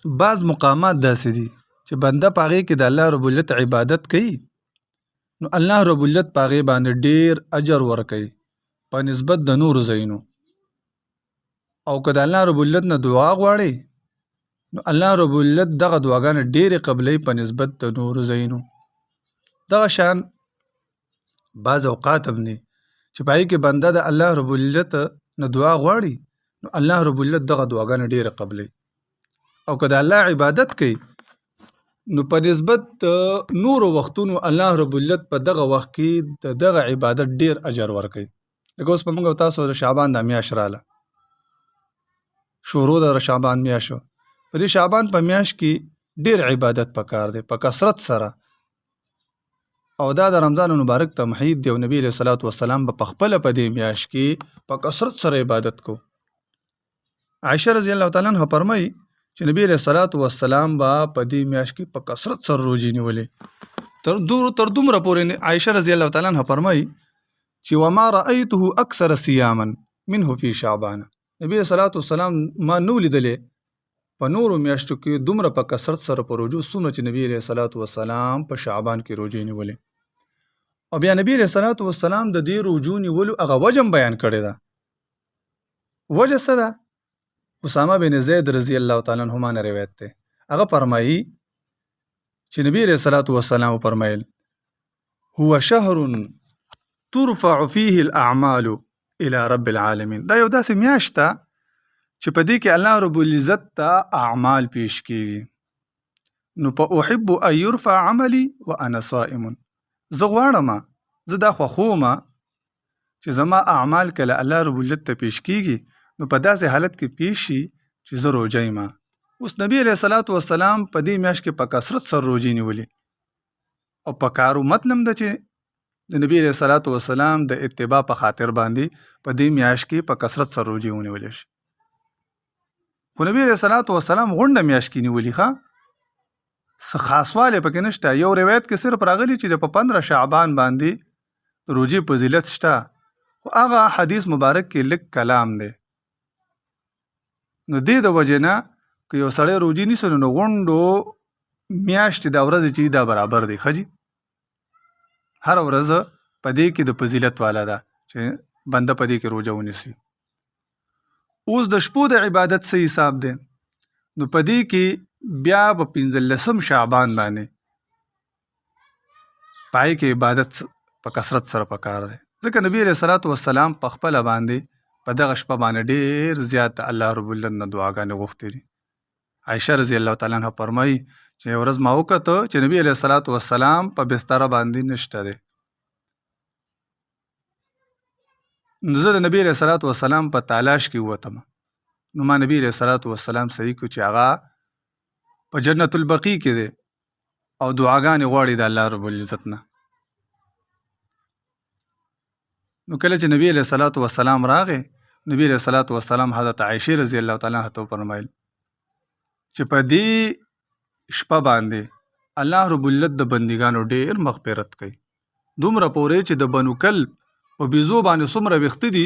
بعض مقامات داسې دي چې بنده په هغې کې د الله رب العزت عبادت کوي، نو الله رب العزت په هغې باندې ډېر اجر ورکوي په نسبت د نورو ځایونو. او که د الله رب العزت نه دعا غواړي، نو الله رب العزت دغه دعاګانې ډېرې قبلوي په نسبت د نورو ځایونو. دغه شان بعض اوقات هم دي چې په هغې کې بنده د الله رب العزت نه دعا غواړي، نو الله رب العزت دغه دعاګانې ډېرې قبلوي. او که د الله عبادت کوي، نو په نسبت نورو وختونو الله رب العزت په دغه وخت کې د دغه عبادت ډېر اجر ورکوي. لکه اوس په موږ او تاسو د شعبان دا میاشت راله، شروع ده د شعبان میاشت. په دې شعبان په میاشت کې ډېر عبادت پکار دی په کثرت سره، او دا د رمضان المبارک تمهید دی. او نبی علیه الصلاة والسلام به په خپله په دې میاشت کې په کثرت سره عبادت کو. عائشه رضی الله تعالی عنها فرمایي چې نبی علیه الصلاة والسلام به په دې میاشت کې په کثرت سره روژې نیولې، تر دومره پورې عائشه رضی الله تعالی عنها فرمایي چې وما رأیته اکثر صیاما منه فی شعبان. نبی علیه الصلاة والسلام ما نو لیدلې په نورو میاشتو کې دومره په کثرت سره په روژو څومره چې نبی علیه الصلاة والسلام په شعبان کې روژې نیولې. او بیا نبی علیه الصلاة والسلام د دې روژو نیولو هغه وجه هم بیان کړې ده. وجه څه ده؟ اسامه بن زید رضی الله تعالی عنهما نه روایت ده، هغه فرمایي چې نبی علیه الصلاة والسلام فرمایل هو شهر ترفع فيه الاعمال الى رب العالمین. دا یو داسې میاشت ده چې په دې کې الله رب العزت ته اعمال پیش کیږي. نو په احب ان يرفع عملي وانا صائم، زه غواړم، زه دا خوښوم چې زما اعمال کله الله رب العزت ته پیش کیږي، نو په داسې حالت کې پیش شي چې زه روژه یم. اوس نبی علیه الصلاة والسلام په دې میاشت کې په کثرت سره روژې نیولې، او په کارو مطلب ده چې د نبی علیه الصلاة والسلام د اتباع په خاطر باندې په دې میاشت کې په کثرت سره روژې ونیولې شي. خو نبی علیه الصلاة والسلام غونډه میاشت کې نیولي، ښه څه خاصوالی پکې نشته. یو روایت کې صرف راغلي چې په 15 شعبان باندې د روژې فضیلت شته، خو هغه حدیث مبارک کې لږ کلام دی. نو دې د وجې نه که یو سړی روژې نیسي، نو غونډو میاشتې دا ورځې چې دا برابر دی. ښه جي، هره ورځ په دې کې د فضیلت والا ده چې بنده په دې کې روژه ونیسي. اوس د شپو د عبادت څه حساب دی؟ نو په دې کې بیا په 15 شعبان باندې پای کې عبادت په کثرت سره پکار دی، ځکه نبی علیه الصلاة والسلام په خپله باندې په دغه شپه باندې ډېر زیات الله رب العزت نه دعاګانې غوښتې دي. عائشه رضی الله تعالی عنها فرمایي چې یوه ورځ ما وکته چې نبی علیه الصلاة والسلام په بستره باندې نشته دی. نو زه د نبی علیه الصلاة والسلام په تلاش کې ووتم، نو ما نبی علیه الصلاة والسلام صحیح کړو چې هغه په جنت البقیع کې دی او دعاګانې غواړي د الله رب العزت نه. نو کله چې نبی علیه الصلاة والسلام راغی، نبی علیه الصلاة والسلام حضرت عائشې رضی الله تعالی عنها ته وفرمایل چې په دې شپه باندې الله رب العزت د بندګانو ډېر مغفرت کوي، دومره پورې چې د بنو کلب په بیزو باندې څومره ویښته دي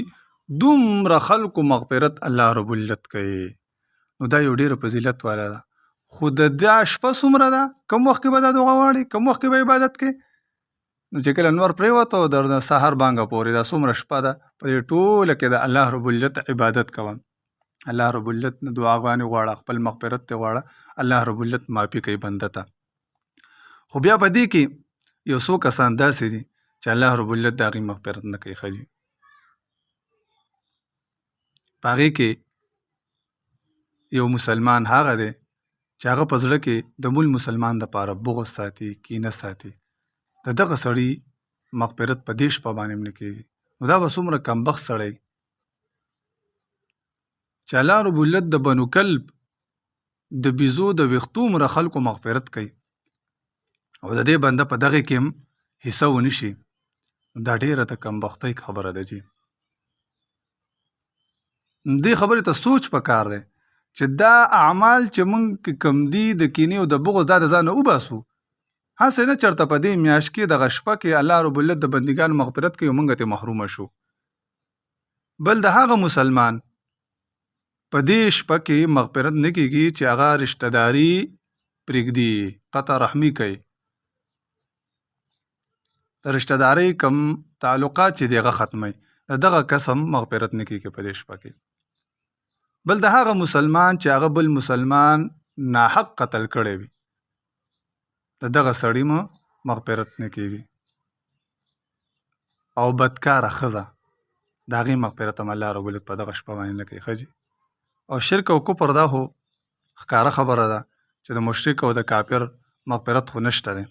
دومره خلکو مغفرت الله رب العزت کوي. نو دا یو ډېره فضیلت والا ده. خو د دا شپه څومره ده، کوم وخت کې به دا دعا غواړي، کوم وخت کې به عبادت کوي؟ نو چې کله نور پرېوته او در سهار بانګه پورې دا څومره شپه ده، په دې ټوله کې د الله رب العزت عبادت کوم، الله رب العزت نه دعاګانې غواړه، خپل مغفرت ته غواړه، الله رب العزت معافي کوي بنده ته. خو بیا په دې کې یو څو کسان داسې دي چې الله رب العزت د هغوی مغفرت نه کوي. ښه جي، په هغې کې یو مسلمان هغه دی چې هغه په زړه کې د بل مسلمان دپاره بغض ساتي، کینه ساتي، د دغه سړي مغفرت په دې شپه باندې هم نه کېږي. نو دا به څومره کمبخت سړی چې الله رب العزت د بنو کلب د بیزو د ویښتو عمره خلکو مغفرت کوي او د دې بنده په دغې کې هم حصه ونه شي، دا ډېره د کمبختۍ خبره ده جي. دې خبرې ته سوچ پکار دی چې دا اعمال چې مونږ کې کم دي د کینې او د بغض، دا د ځانه وباسو، هسې نه چېرته په دې میاشت کې دغه شپه کې الله رب العزت د بندګانو مغفرت کوي او مونږ ترې محرومه شو. بل د هغه مسلمان په دې شپه کې مغفرت نه کیږي چې هغه رشتہ داري پرېږدي، قطع رحمي کوي، د رشتہ دارۍ کم تعلقات چې دی هغه ختموي، د دغه کس هم مغفرت نه کیږي په دې شپه کې. بل د هغه مسلمان چې هغه بل مسلمان ناحق قتل کړی وي، د دغه سړي مو مغفرت نه کیږي. او بدکاره ښځه، د هغې مغفرت هم الله رب العزت په دغه شپه باندې نه کوي. ښه جي، او شرک او کفر دا خو ښکاره خبره ده چې د مشرک او د کافر مغفرت خو نشته دی.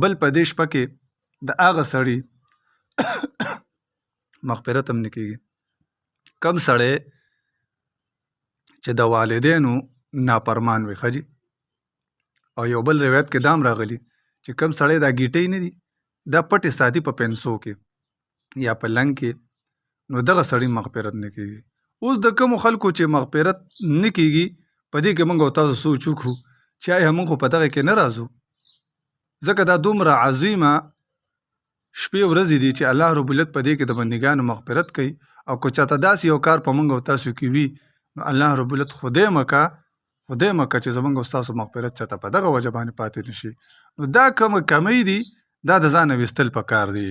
بل په دې شپه کې د هغه سړي مغفرت هم نه کیږي کم سړی چې د والدینو ناپرمان وي. ښه جي، او یو بل روایت کې دام راغلی چې کم سړی دا ګیټۍ نه دي دا پټې ساتي په پنسو کې یا په لنګ کې، نو دغه سړي مغفرت نه کیږي. اوس د کومو خلکو چې مغفرت نه کیږي، په دې کې موږ او تاسو سوچ وکړو چې آیا موږ خو په دغه کې نه راځو، ځکه دا دومره عظیمه شپې ورځې دي چې الله رب العزت په دې کې د بندګانو مغفرت کوي. او که چاته داسې یو کار په موږ او تاسو کې وي، نو الله رب العزت خدای مکه، خدای مکه چې زمونږ او ستاسو مغفرت چاته په دغه وجه باندې پاتې نشي. نو دا کومه کمۍ دي، دا د ځانه ویستل پکار دي.